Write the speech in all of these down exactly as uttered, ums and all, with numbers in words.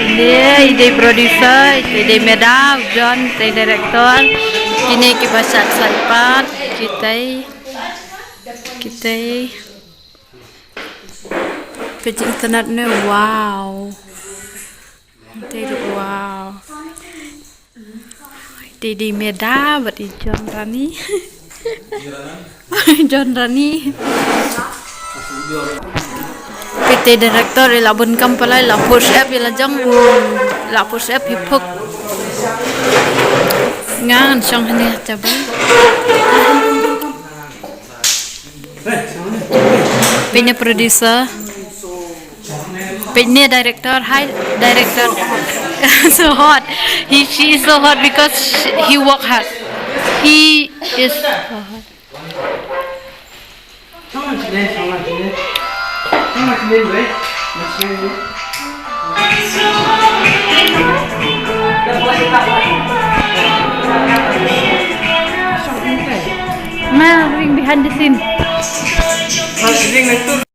Ine i dei producer, ite i dei Meda, u John ite i dei director. Kine kiba shad sait pat, kitei, kitei. Peit internet ne, wow. Ite i dei, wow. Ite i dei Meda bad i John Rani. John Rani. Ite i director, i la bun kam pala, i la push up, i la jong, i la push up, i phuk. Nga ngan shong hangne ha table. Peit ne producer. Peit ne director. Hi, director. So hot. He, she is so hot because she, he work hard. He is so hot. Ma, bring behind the scene.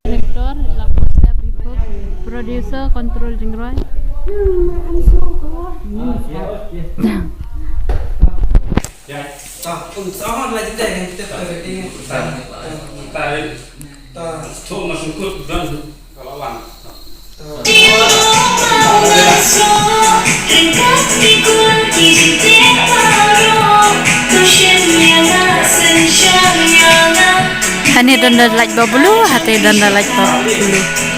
Director, la producer, control jingroi. Hangne don da light ba blue, hate don da light ba blue.